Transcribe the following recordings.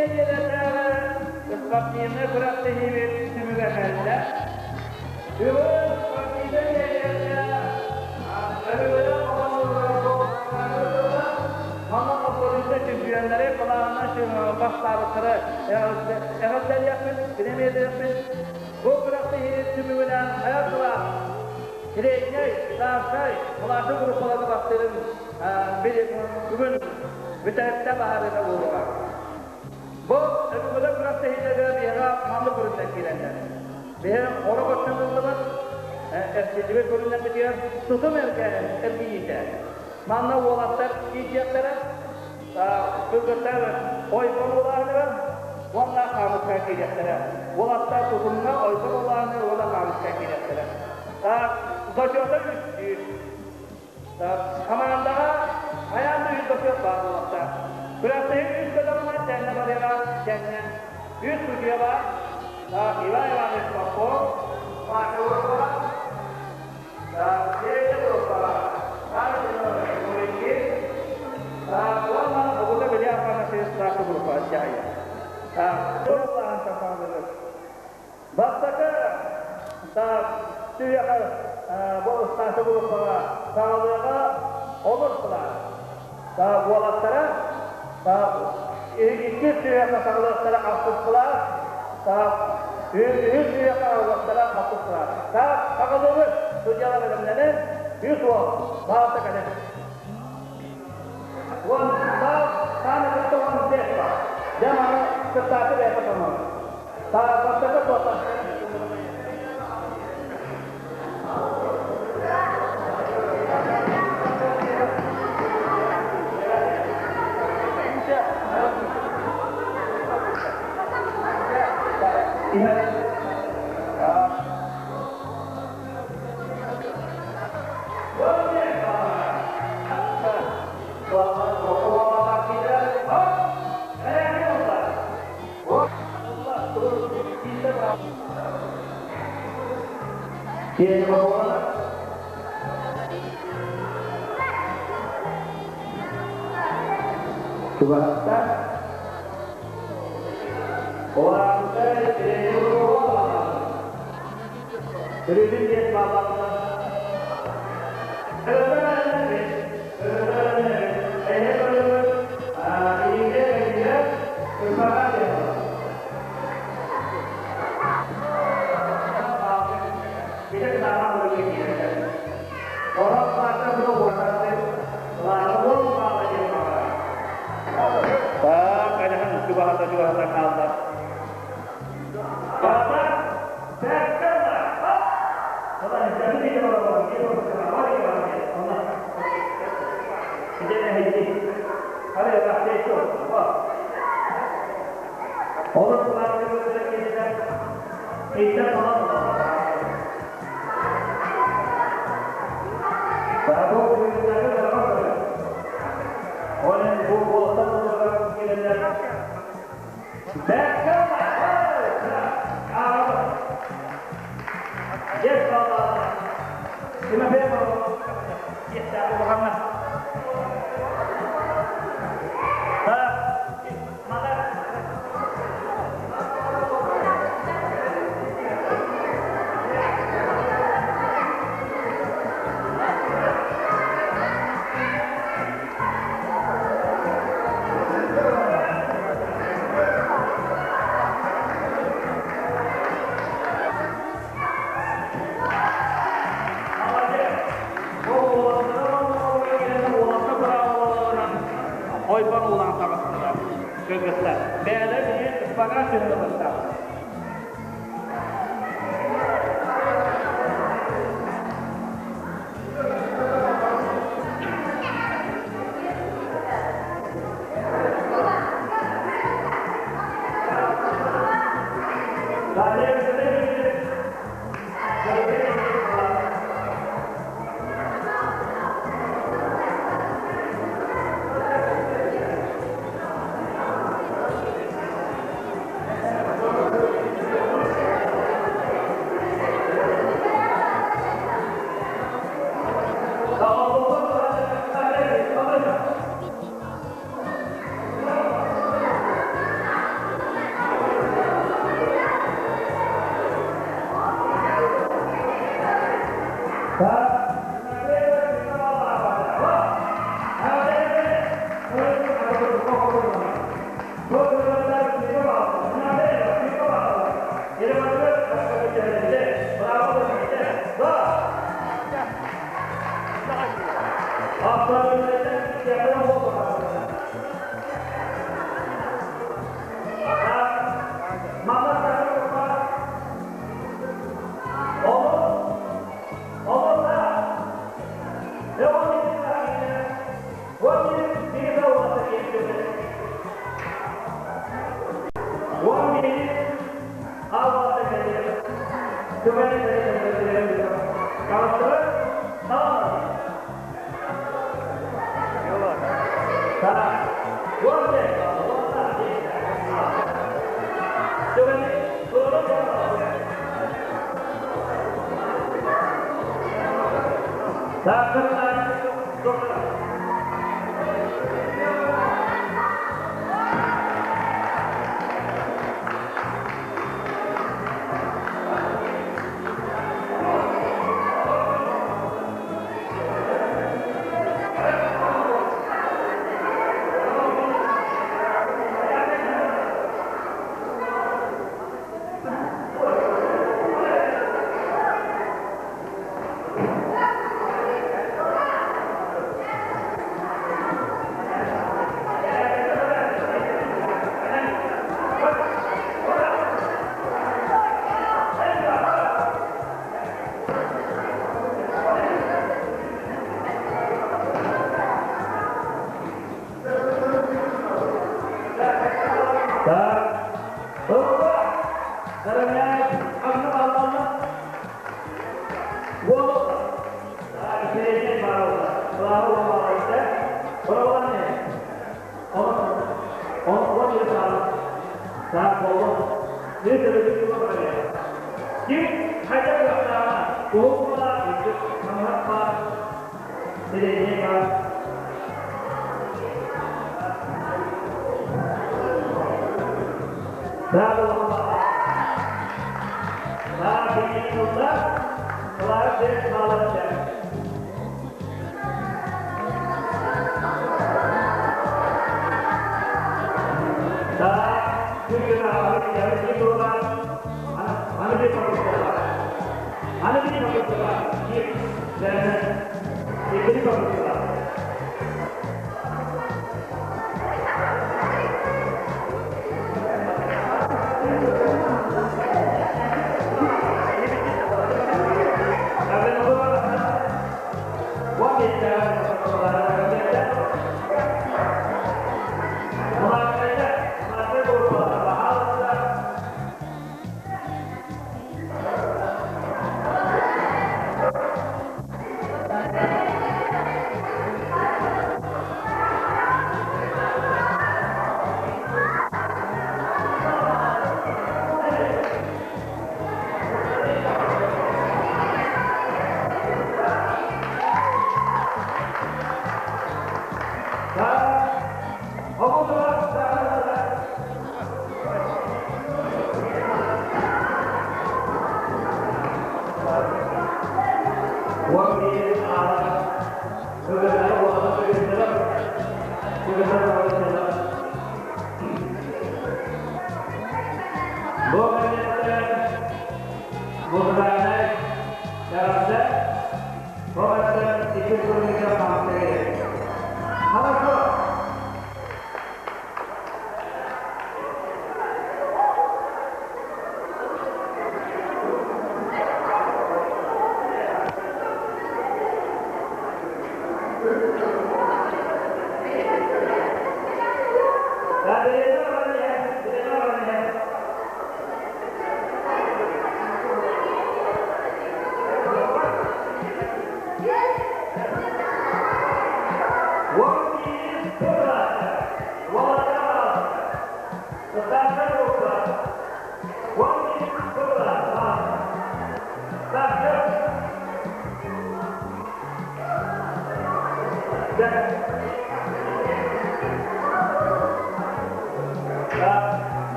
нэдиэлэтээҕи спортивнай күрэхтэһиибит түмүгэ кэллэ. Бүгүн спортивнай нэдиэлэ өрүгүлэ Манна оппозиция чемпионнары кылааһынан бастаабыттары эҕэрдэлиэхпит, премиялиэхпит. Бу күрэхтэһии түмүгүнэн хайа кылаас средняй, старшай, младший группаларга бастыырын бүгүн бүтэһиктэ баһаарыыта буолуоҕа. Бу өбүгэлэр күрэхтэһиилэригэр биһиэхэ маннык көрүҥнэр киирэллэр. Биһи хоро көрсөн ыллыбыт, эрчиллибит көрүҥнэрбитигэр тутум эргийиитэ. Манна уолаттар киирдиэхтэрэ, кыргыттар ойбон улааһыныгар уонна хаамыска киириэхтэрэ. Уолаттар тутумҥа ойбон улааһыныгар уонна хаамыска киириэхтэрэ. Зачета үстүүр. Хамаандаҕа хайаан да үс бочуот баар буолуохтаах. Күрэхтэһии үс көтөҕүнэн тэннэ барыаҕа тэннэ. Үс судьуйа баар. Иван Иванович Попов, Маша Урукова, Серега Урукова, Павел Семенович Муринкин уонна Огута Илья Афанасьевич старший группа дьаһайар. Бастакы сүһүөххэ бу ыстаасы группаҕа саҕалыаҕа олус кылаас. Уолаттара иккис сүһүөххэ саҕалыахтара ахсыс кылаас, үһүс сүһүөххэ аҕалыахтара алтыс кылаас. Саҕалыыбыт судьялар бэлэмнэнэн үс уол баалта кэлэн. Уон баал сааны кытта 15 баал. Дьэ маны кыттааччы бэйэтэ тонор. Бастакы суота. Чугаһатта. Төрүтүн диэн баалаабыта. Чугаһата-чугаһата хаалла. Ойбон улаан таҕыстылар кыргыттар. Бээлэр билигин ыспагаа түһэн.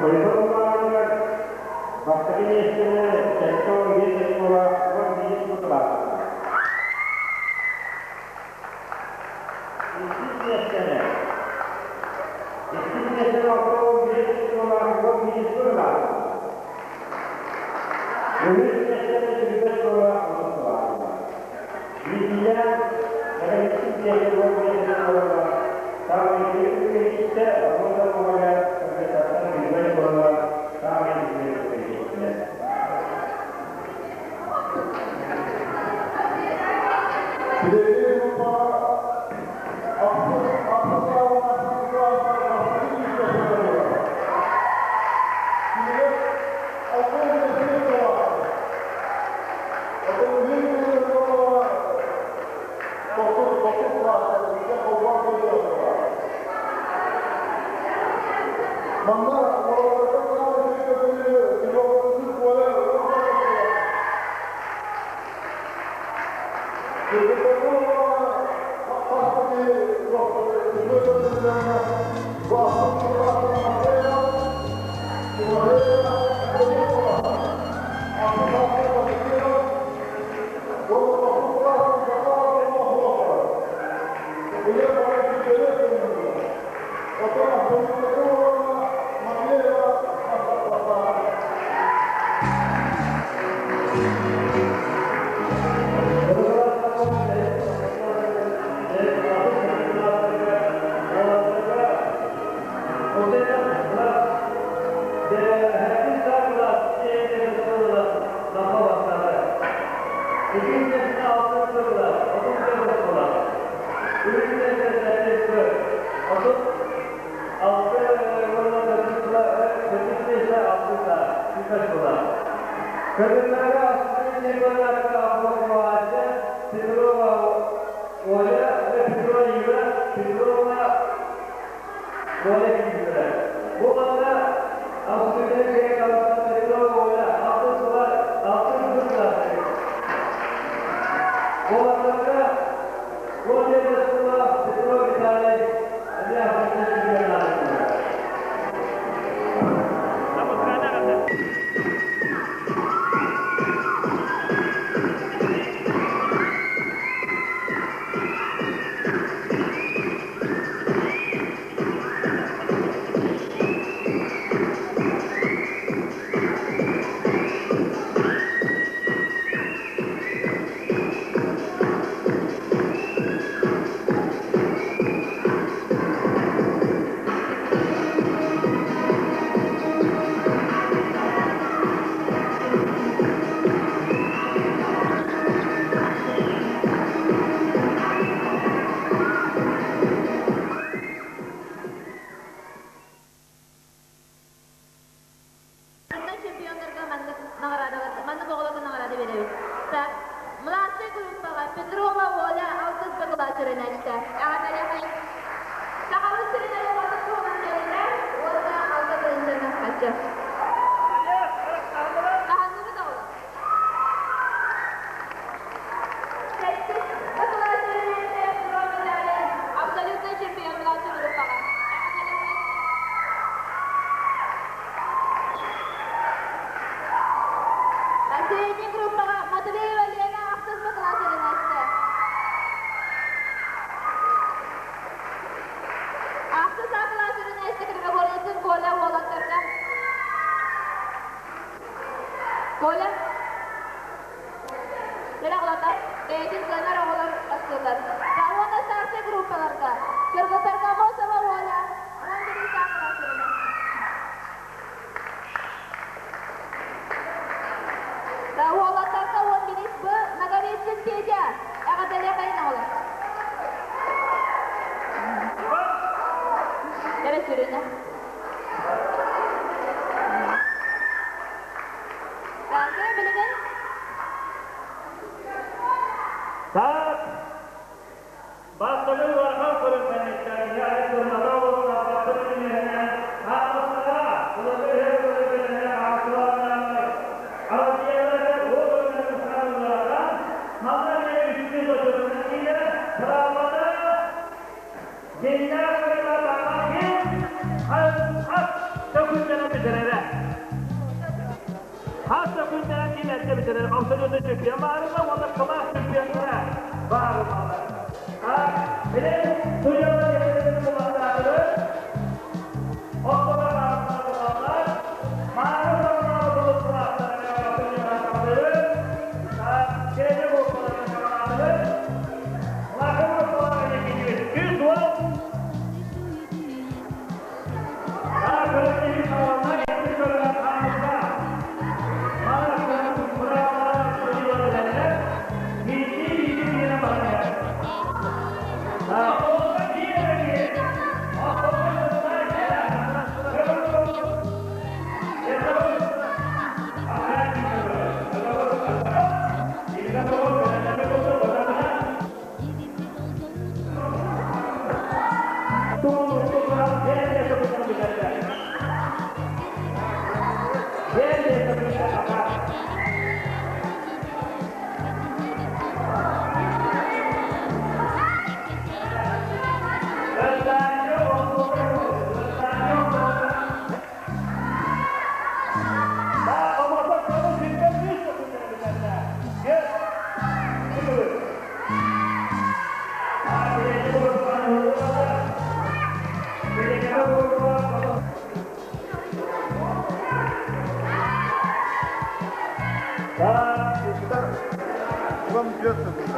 Волейбол лааҕырыгар бастакы миэстэни 75 оскуола 11 кылаастаах. Иккис миэстэни иккис миэстэни 65 оскуола 11 кылаастаах. Үһүс миэстэни 25 оскуола 30 кылаастаах. Биирдиилээн Наговицын Петя 15 оскуолалар саамай үчүгэй үһүстэ, Владимир Оля кыргыттартан Григорий оскуолалар саамай үчүгэй үһүстэр. Средний группаҕа ахсыс ахсыс сааланааччы кылаастар бастакы миэстэ буолла. Кинилэр 65 кылаастар. Оттон үһүс миэстэ буоллаҕына тохсус тохсус кылаастар икки холбоон кэлиэхтэрэ. Манна уолаттартан саамай үчүгэй көрдөрүүнү Кривогородский Коля уон Матвеева Кыргыттарга Астана Петрова Петрова Оля, Петрова Юра, Петрова Оля киирдилэр. Бу манна Австрия Петрова Оля алтын сылар, алтын кызлар. Уолаттарга Оля Петрова, Петрова Виталий, эмиэ Австрия чемпионатыгар. Манна чемпионнарга маннык наҕараадалар, маннык оҕолорго наҕараада биэрэбит. Так, младшай группаҕа Петрова Оля алтыс бакылааччы үөрэнээччитэ. Эҕэрдэлиэхэй. Сахабыт сирин айылҕатын туһунан кэллэ уонна 6 тыһыынчаны хаччы. Хаһанныбыт оҕолор? Сэттис бакылааччы үөрэнээччитэ Петров Виталий абсолютнай чемпион младшай группаҕа. Эҕэрдэлиэхэй. Средний группаҕа Матвеева Лена ахсыс кылаас үөрэнээччитэ. Ахсыс А кылаас үөрэнээччитэ Кривогорницын Коля уолаттарга. Коля. Лена оҕолоро бэйэтин кыанар оҕолор бастыыллар. Уонна старшай группаларга кыргыттарга Амосова Оля 11 А кылаас үөрэнээччитэ. Уолаттарга 11 Б Наговицын Петя. Эҕэрдэлиэхэйин оҕолор. Эбэ сүрүнэ. Так, билигин Так, бастакы улахан көрүҥ кэнниттэн Александра Олохтоохтор күнүһүнэн хаамыскаҕа былыргы үһү хаартыларынан Россияларга уол хаалларан манна эмиэ үчүгэй дочурунан киирэр правата Геннадий Табакин. бүтэрэрэ. Хас да күннээн ким эрдэ бүтэрэр абсолютно чемпион баарына уонна кылаас чемпионнара баарылалар. Билин судьялар миэстэлэрин булаттаатылар. Оттолор баарылар Мааны саҕалаабыт кылаастара Кэдэ буолбаларын саҕалаатылар. Лаха буолбаларын күүс уол Вам придется.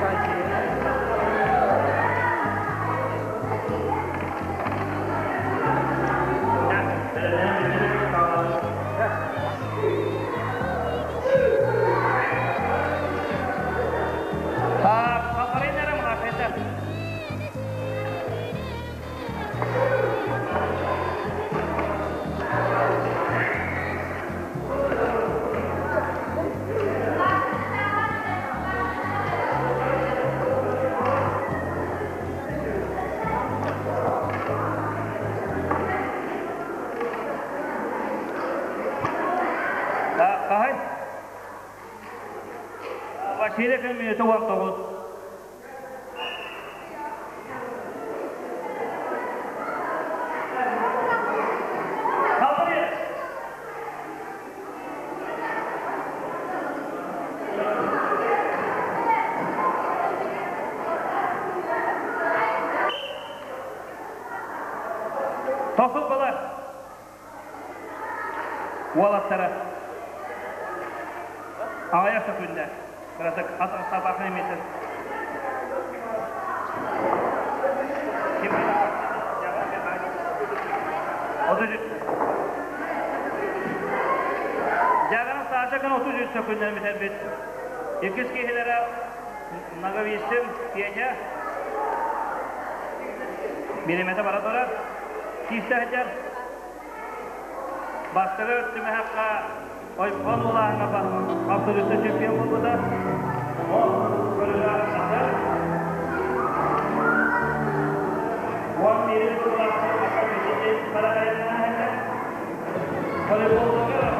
Thank you. Сиэрэ күн мүнүүтэ 19. Kaldır. Тохсус бала. Уолаттара. Аҕыйах сөкүүндэ. Кыратык ат астаабаахын эмиэтин. Дьаҕана Саша күн 33 сөкүүндэн бүтэрбит. Иккис киһилэрэ Ноговицын Петя бириэмэтэ бара турар. Киирсэ сылдьар. Бастакы түмэххэ Ойбон улааһыҥҥа абсолютно чемпион буолбута. Ол көрүҥэ атын. 11 кылааска академия барарайнаан волейболга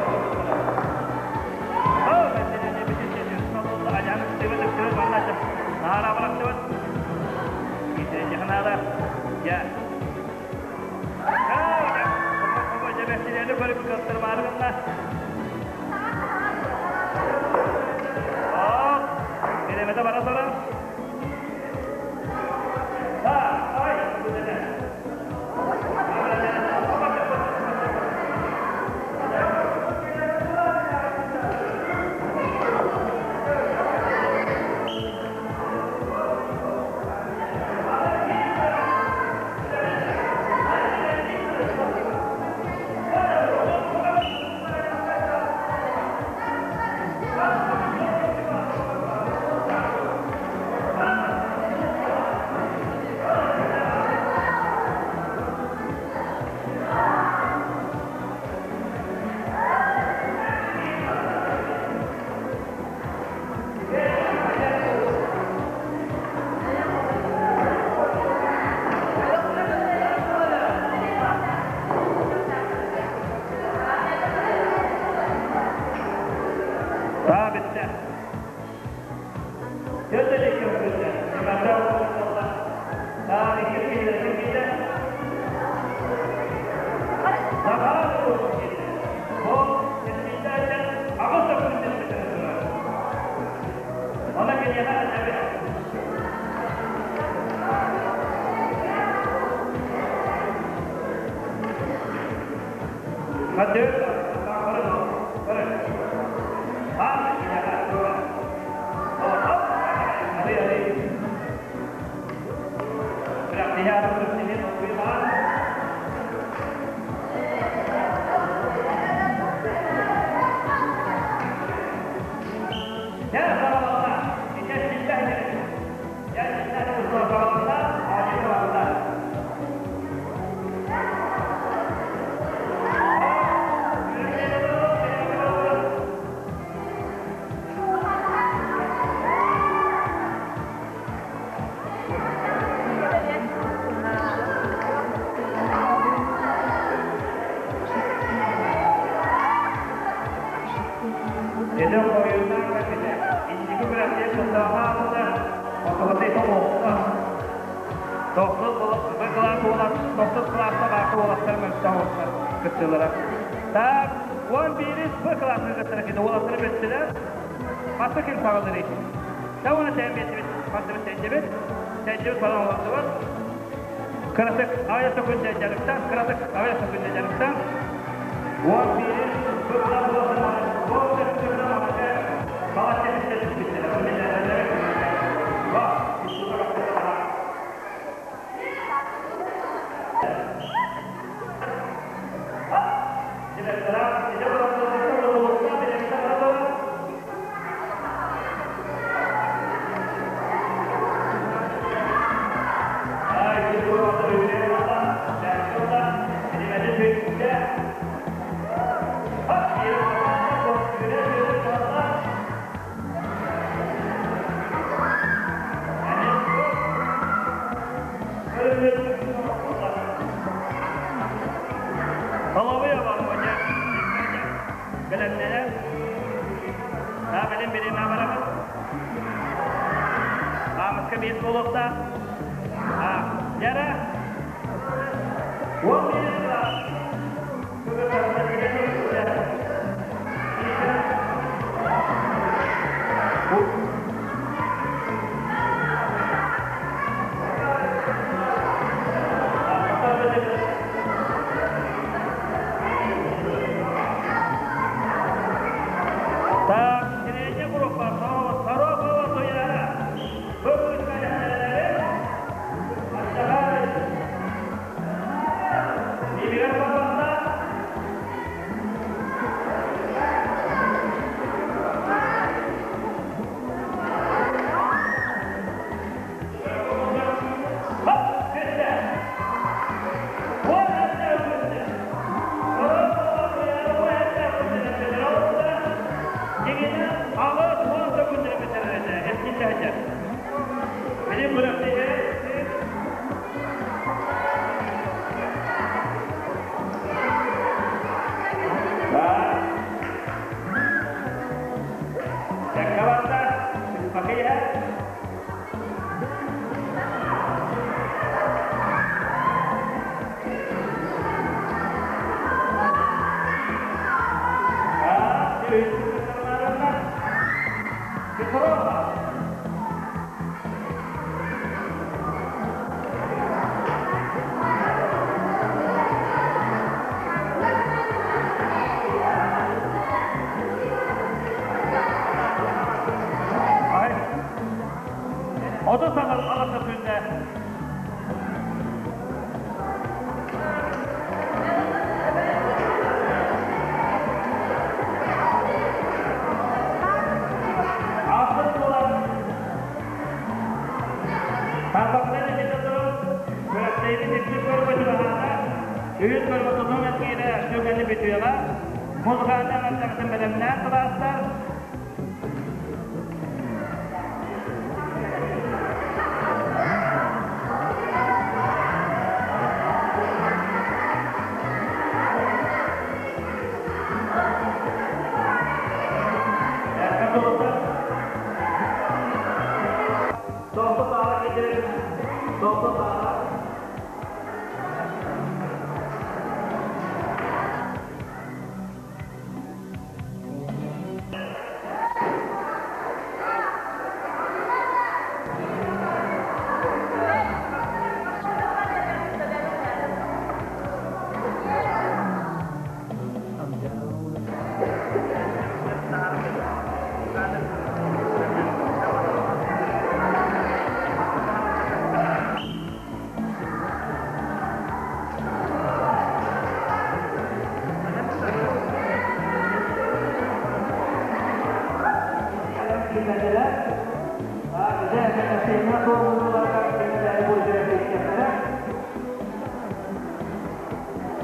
Таабитте. Так, 11 Б классына кыттара уолаттары бөттүлэр. Баста ким саҕалыр Та оны тәмбетибит, бардыбыт тәнжебит, тәнжебит балан олардыбыт. Кыратык ая сөкүндэ жарыктан, кыратык ая сөкүндэ жарыктан. 11 Б класс Бэлэмнэнэн, бэлэм бэлэм барабыт. кылааска 5 буолуохтаах. Дьара 11 кылаас. Так, средняя группа, Сорокова Туяра. Выпускали Аттагары. Ибигер Папаса. Хоп, түсті. Он әтті өтті. Сорокова Туяра, он әтті өтті. Дегені ағы туан көндіріп бітіреді. Эскинде Benim bıraktığı Yakkabatta, Fakıya. Петрова. Ay. O da sana alası günde. Altın dolar. Tarpakları getirdim. Köfteyini tepki görmedi bahana. Üyüt görmedi etkiyle tükeni bitiyorlar. Muzgana anlattım belemler klaslar. Doktor sağlık getirin. Doktor sağlık. Bilmediler. Bize efendim sorumlularla bilmediler bu ücreti istediler.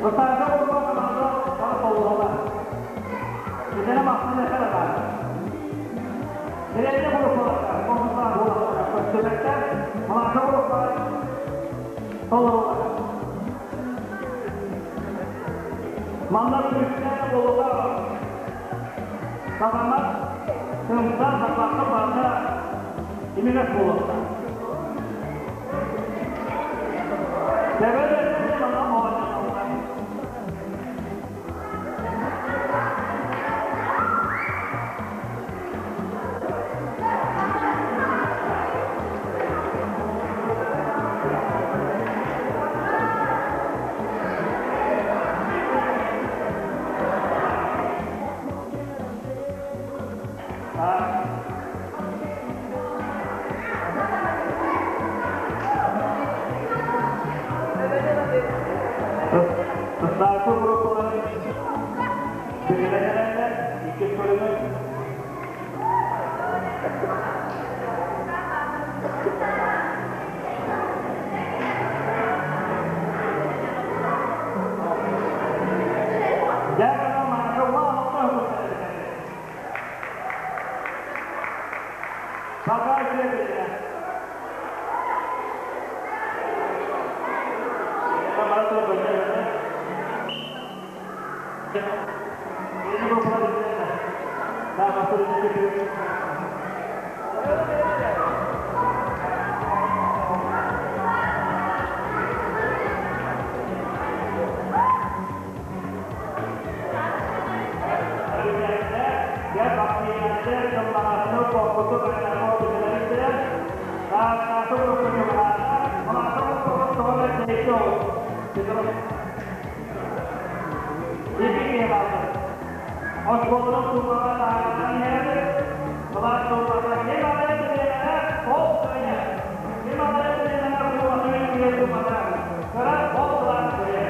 Rıtarda olmak da taraf oldular. Bizlere mahkum ne kadar var? Belediye gruplar, komşular gruplar, köstebekler, malaka gruplar, solurlar. Mallar üstüne olurlar. Kazanmak, sınıflar, saklanma, barda, imigrant olurlar. Devlet Islarkı grupları belirlenenler iki bölümü Bakar sürebilir. оҕус Петров. Икки киһи хаалла. Оскуоланы сууллаҕа таһааран иһэр. Кылаас сууллаҕа ким аҕай бириэмэҕэ ол кыайар. Ким аҕай бириэмэҕэ куубатын кыайар куубата. Кыра ол кылаас кыайар.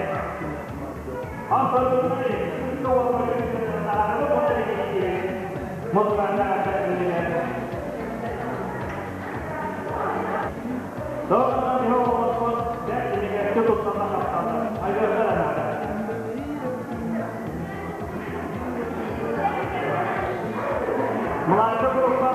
Абсолютный Младшая группа.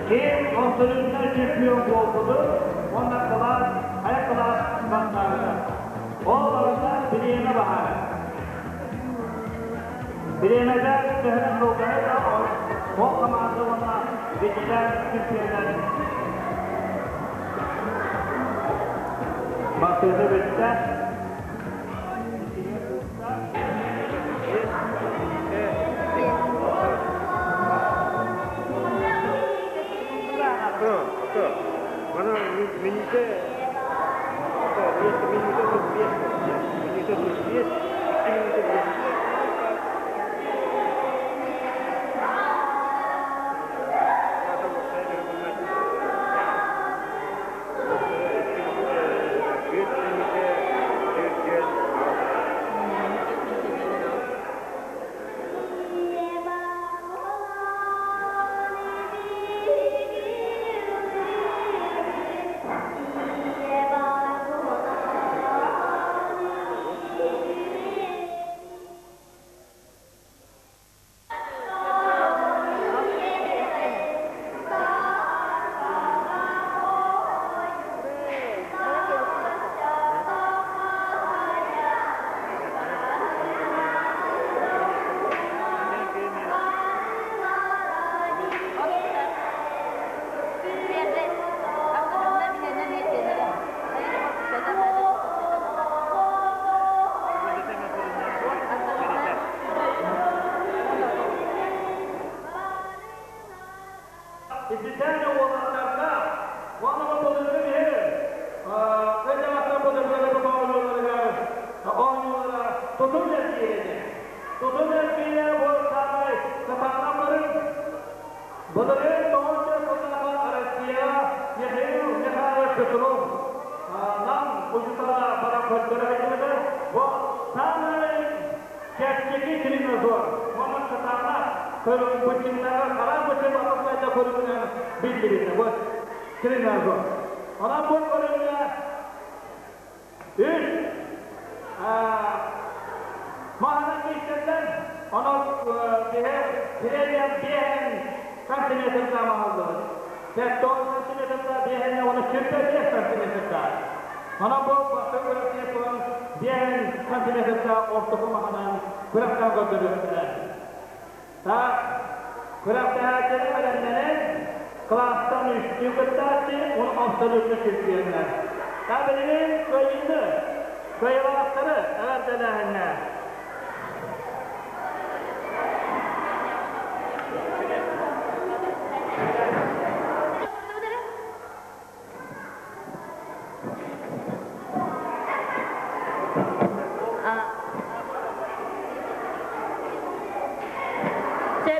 Ким абсолютно чемпион буолбутун уонна кылаас, хайа кылаас бастаабыта. Ол барыта бириэмэ баһаара. Бириэмэтэ төһөнөн кылгаһый да, ол хамаанда уонна ветеран чемпионнар бастыыта бүттэ. Ититэн уолаттарга уонна былыргы биһир кырдьаҕастар былыргы оонньууларыгар оонньуулара тутум эргиирэ. Тутум эргиирэ бу саамай сатаана көрүҥ. Былырыын тоҕус сыллааҕы Россияҕа Михаил Михайлович Петров Нам учуутала баран көрдөрө сылдьыбыта. Бу саамай чэпчэки тренажер уонна сатаана көрүҥ быччыҥнарга хараан быччыҥ батылбайда көрүҥүнэн биллибитэ. Бу тренажер. Онон бу көрүҥҥэ үс маһынан киирсэллэр. Онон биһи премия биэһэн сантиметрда маһаллыбыт. 4 сантиметрда биэһэн уонна 25 сантиметрда. Онон бу бастакы күрэхтэһии туран биэһэн сантиметрда ортоку маһынан күрэхтээн көрдөрүөхтэрэ. Так, күрэхтэһээччини бэлэмнэнэн, кылаастан үстүү кыттааччы, уон абсолютно чемпионнар. Та билигин кыайыыны, кыайыылаахтары эҕэрдэлээһиҥҥэ.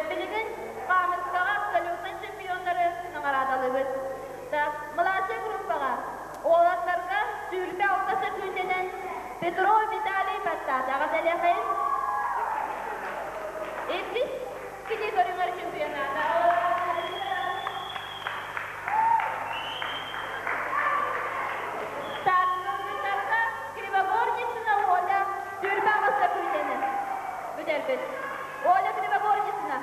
Билигин хаамыскаҕа абсолютнай чемпионнары наҕараадалыыбыт. Младшай группаҕа уолаттарга 26 сөкүүндэнэн Петров Виталий бастаата. Аҕа Иккис кини көрүҥэр чемпионата. Таатталгыттарга Кривогорницына Оля түрмэ аҕыста күннэнэн бүтэрбит. Оля Кривогорницына.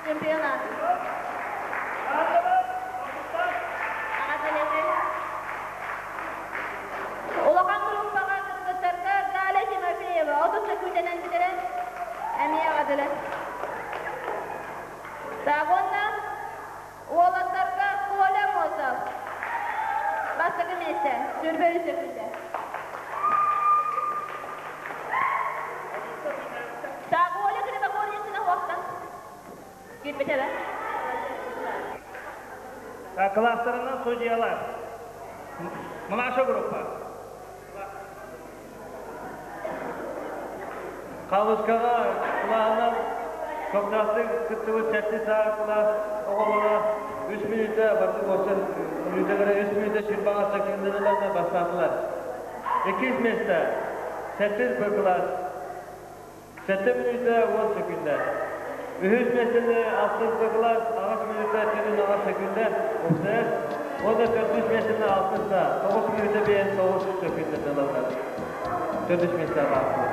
Чемпионат. Улахан группаҕа кыргыттарга Галя Тимофеева 30 сөкүүндэнэн бүтэрэн эмиэ эҕэрдэлэр. Так, уонна уолаттарга Коля Мосов бастакы миэстэ, 23 сөкүүндэ. Так, Оля Кривогорницына уохтан киирбитэ да? Кылаастарынан судьуйалар. Младшая группа. Халыскаҕа кылааһынан көхтөөхтүк кыттыбыт сэттис А кылаас оҕолоро үс мүнүүтэ барыта уопсай мүнүүтэлэрэ үс мүнүүтэ сүүрбэҕэ секундаларынан бастаатылар. Иккис миэстэ сэттис Б кылаас сэттэ мүнүүтэ уон секүндэ. Үһүс миэстэни алтыс Б кылаас аҕыс мүнүүтэ түөрт аҕыс секүндэ уопсайа уонна төрдүс миэстэни алтыс да тоҕус мүнүүтэ биэс тоҕус секүндэ ылаллар. Төрдүс миэстэ баартылар.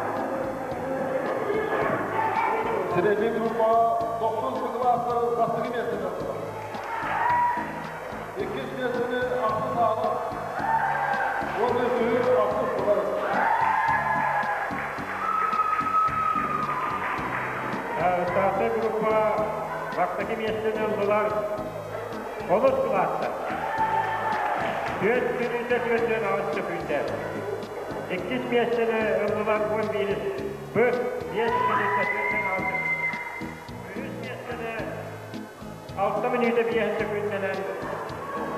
Средний группаҕа тохсус Б кылаастар бастакы миэстэни ыллылар. Иккис миэстэни ахсыс аалар уонна үсүһү ахсыс булар. Старшая группа бастакы миэстэни ыллылар олус кылаастар. Түөрт мүнүүтэ түөртүөн аҕыс сөкүүндэ. Иккис миэстэни ыллылар уон биирис Б биэс мүнүүтэ түөртүөн аҕыс сөкүүндэ. Үһүс миэстэни алта мүнүүтэ биэс сөкүүндэнэн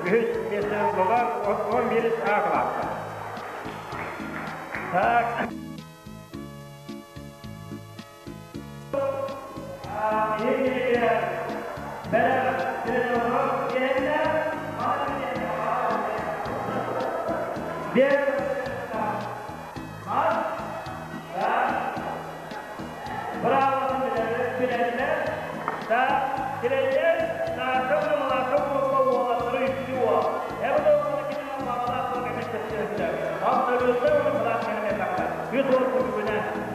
үһүс миэстэни ыллылар уон биирис А кылаастар. Так.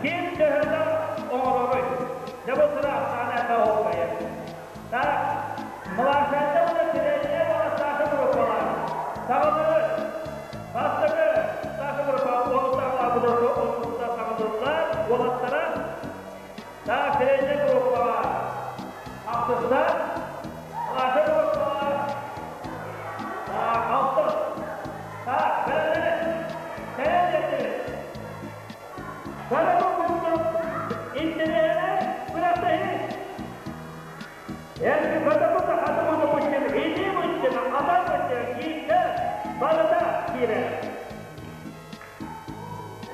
Ким төһөтө оҥороруй? Дьэ бу сыра ахсаана элбэх оһуохайа. Так, младшайда уонна средняя уонна старшая группалар. Саҕалары бастакы старшая группа уолаттар онуста саҕалыыллар, уолаттара. Так, средняя группаҕа ахсыстар, младшая группаҕа так, алтыс. Так, бэлэмнэнин. Кэлэн диэттибит. Сарабыл курдук интэриэһинэй күрэхтэһии. Эрги Катапута хатымы допустим, илии муччина, атах муччина, киирдэ, барыта киирэр.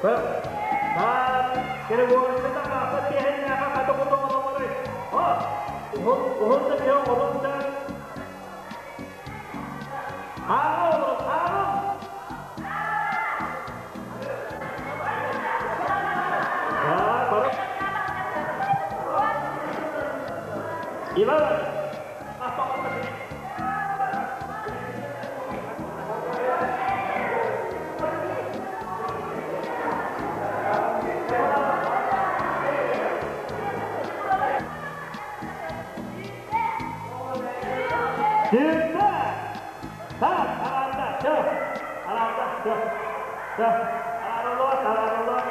Так, переговорчыта хааппыт тиэһиннээхэ хаты куту оҥорой. Уһун, уһун да киһи оҥорун да. Ааҕа олорун, ааҕын! Иван, Сүүрбэ! Так, араарда, чэ, араарда, чэ, чэ, араарыллыбат, араарыллыбат.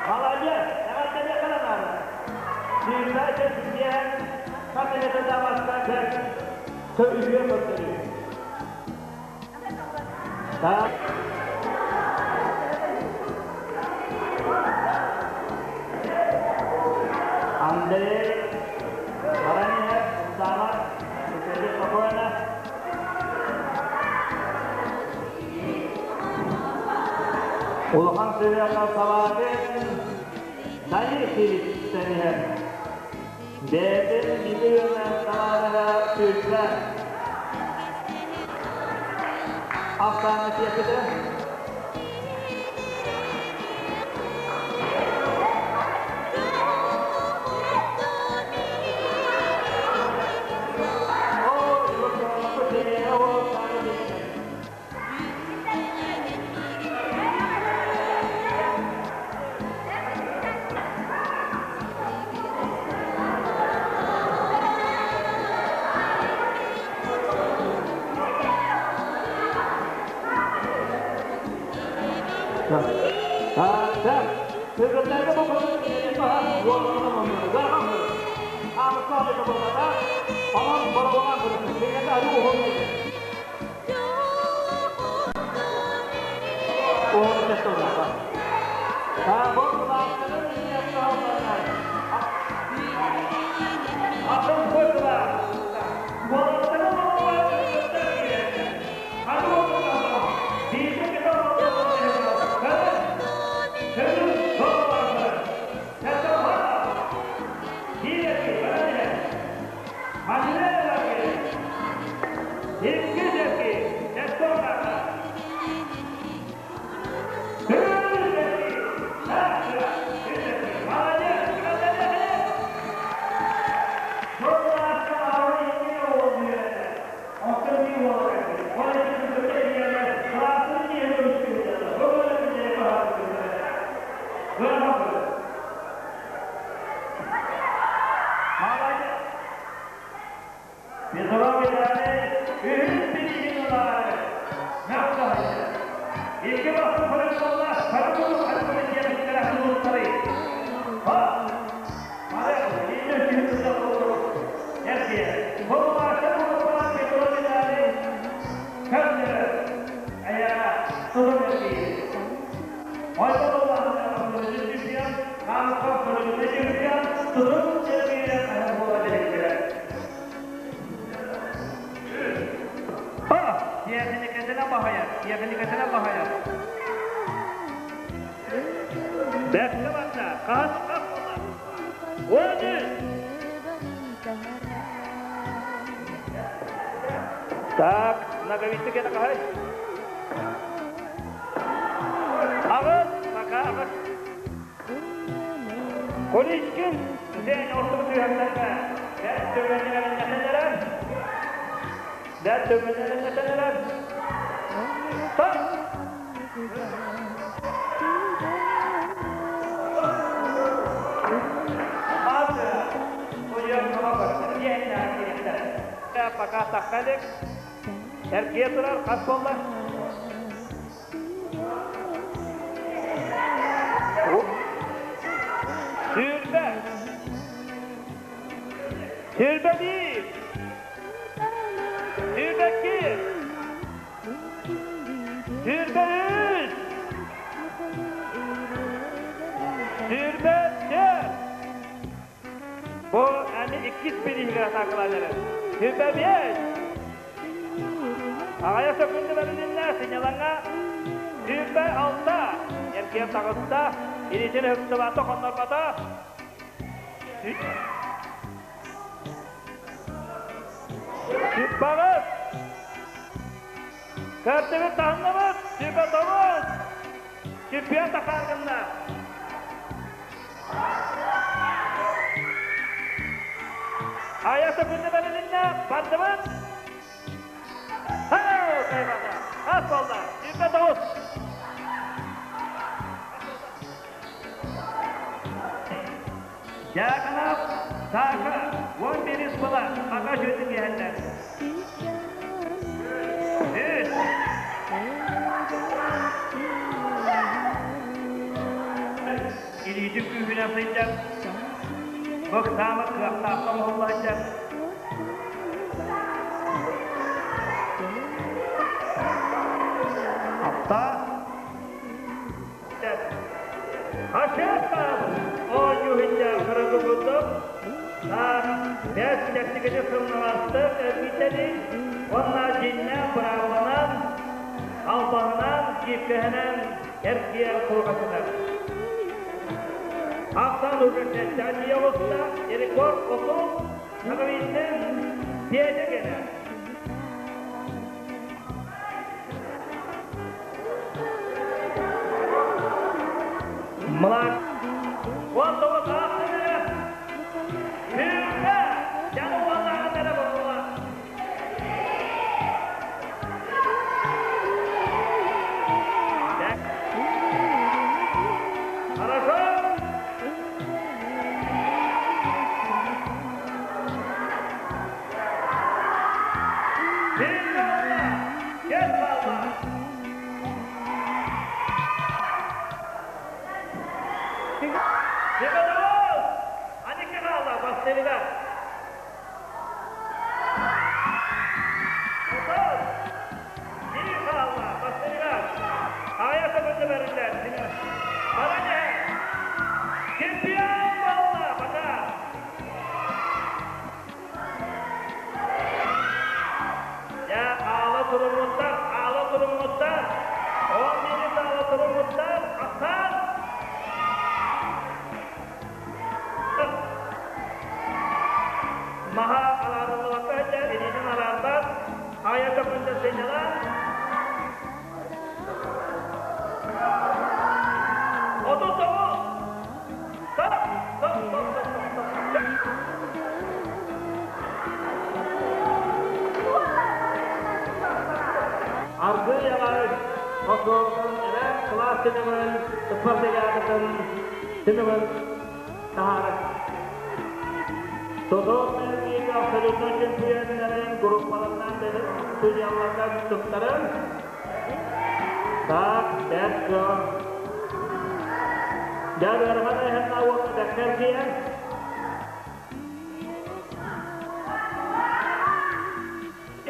Молодец, эҕэрдэлиэххэ да наада. Сүүрбэ чэ ситиһэн, хас эмэтэ да баста бэрт үтүө көрдөрүү. Так. Андрей баран иһэр, ыксаабат, ситэргэ спокойно. Улахан сүрэххэ салаатын Данил киирсэн иһэр. Бэйэтин бүтүнэн табаарыһа сүүрбэ ахсааҥҥа тиэрпитэ. Так, кыргыттарга бу онон боробоҕа арыы уһун Так, наговицы кена кахай. Агыс, пока агыс. Количкин, сен орту түйәктәргә. Дәт төмәннәрен нәтәнәләр. Дәт төмәннәрен нәтәнәләр. Так. Пока таққалек. Эрге турар, қас болла. Сүрбе. Сүрбе bir. Сүрбе iki. Сүрбе үс. Сүрбе dört. Bu әні иккис бирихиге такыланыры. Сүрбе беш. Ағая сөкүнді бәрінінне синялаңа сүрбе алта. Еркем тағыста, иритин хөктібаты қондарбата. Сүрбағыз. Кәртібі таңнымыз, сүрбе тоғыз. Чемпион тақарғынна. Ая сөкүнді бәрінінне бардымыз. Кайбата. Ас болды. Сүрбе тоғыз. Жақынап, Саша, 11 спыла, ағаш өтіп келді. Үш. Илиитин күүһүнэн сылдьар. Быктаамы кыахтаахтан оһоллоһдьар. Апта. Ашыттан оонньуу кыргы курдук. Бәс чәктигини сымнамастык эргители, онна жиннә бравланан, албаһынан, кипкеһенен эргиер кургасынар. Ақтан уже сәттәни оғыста, рекорд оту, Нагавиттен пиэде келе. Млак. Он тоғыз ақтыны. Түрбе. Жаңы уаллағын әлі болула. Хорошо. Түрбе олла. Кел балла. Бастырыга. Отон! Биир хаалла, бастырыга. Аҕыйах секунда бэриллэр. Баран иһэр. Чемпион буолла, пока. Дьэ, аала туруммуттар, аала туруммуттар. Он минут аала туруммуттар. Ахсаан! Маһа араарыллыбакка сылдьар, илиитин араарбат, аҕыйах секунда сынньалаан. 39! Стоп! Стоп, стоп, стоп, стоп, стоп. Аргыый аҕай оскуолатын эбээн кылаас түмүгүн спартакиадатын түмүгүн таһаарар. Тутуу мэргиитэ абсолютно чемпионнарын группаларынан судьяларга туттарын. Так, бэрт дьон. Дьэ, ыарахан эһэннэ уонна бэркэ эргийэн.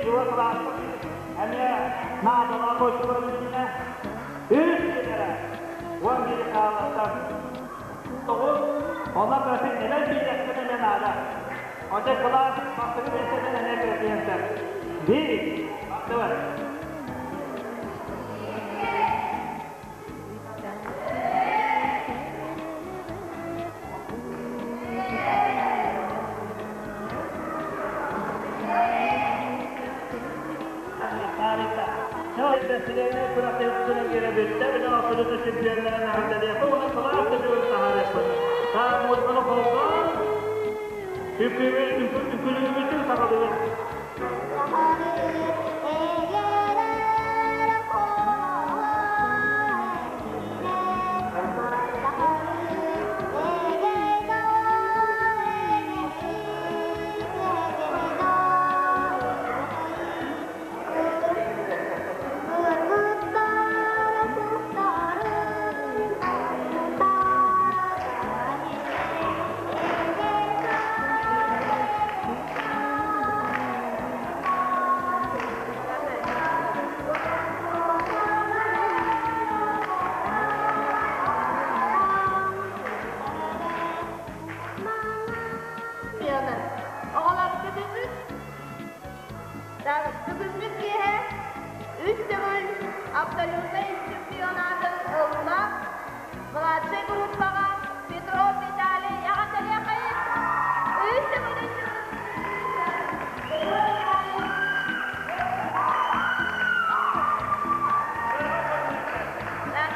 Юра кылааспыт эмиэ наадалаах оччолор иннинэ үс кинилэрэ 11 хааллартан тоҕус онно кыратын эбэн биэриэххин эмиэ наада. Онча кылаас бастакы миэстэтин эмиэ кыратыйан сөп. Биир, бардыбыт. Үкүлүбүтүн саҕалыыр. Оҕолор бүгүҥҥү бүгүҥҥү киэһэ үс төгүл абсолютнай чемпионатын ылла младшай группаҕа Петров Виталий эҕэрдэлиэххэйин! Үс төгүлүн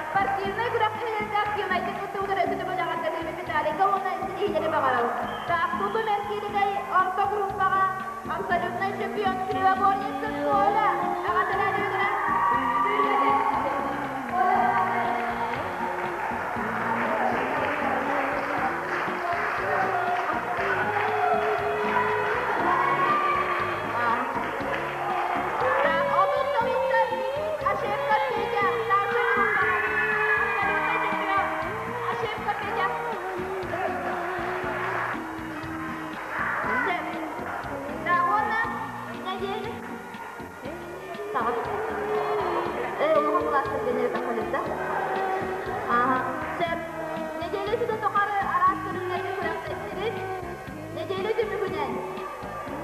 Спортивнай күрэхтэһиилэргэ активнайдык кыттыбытын өссө төгүл эҕэрдэлиибит Виталийга уонна ситиһиилэри баҕарабыт. Так, тутум эргииригэй орто группаҕа абсолютнай чемпион Кривогорницын Коля эҕэрдэлээтибитинэ Ошибка Петя, старшая группа. Абсолютный чемпион. Ошибка Петя. Да, уонна нэдиэлэ Таҕыс. Улахан кылаастар диэн тахалыта. Ааха. Сөп. Нэдиэлэ сүтэ тухары араас көрүҥнэргэ күрэхтэстибит. Нэдиэлэ түмүгүнэн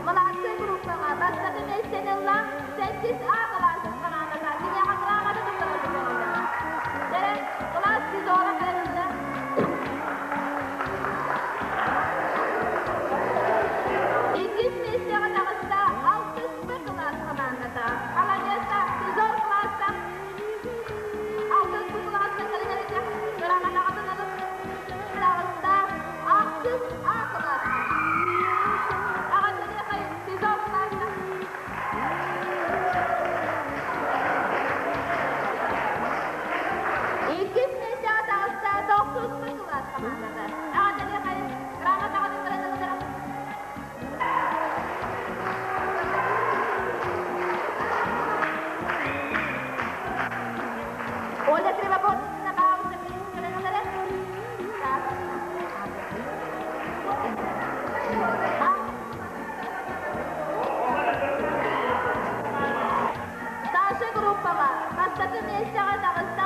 Младшай группаҕа бастакы миэстэни ылла сэттис А кылаасын хамаандата киниэхэ грамота туттарарга көҥүллэнэр. Дьэ, кылаас призера кэлэн ылла. Иккис миэстэҕэ таҕыста алтыс Б кылаас хамаандата. Маладьыаста, призер кылааста алтыс Б кылааска кэлэн эрэ грамотаҕытын ылып таҕыста ахсыс А кылаас. Аҕа Призер кылааста. Бастакы миэстэҕэ таҕыста.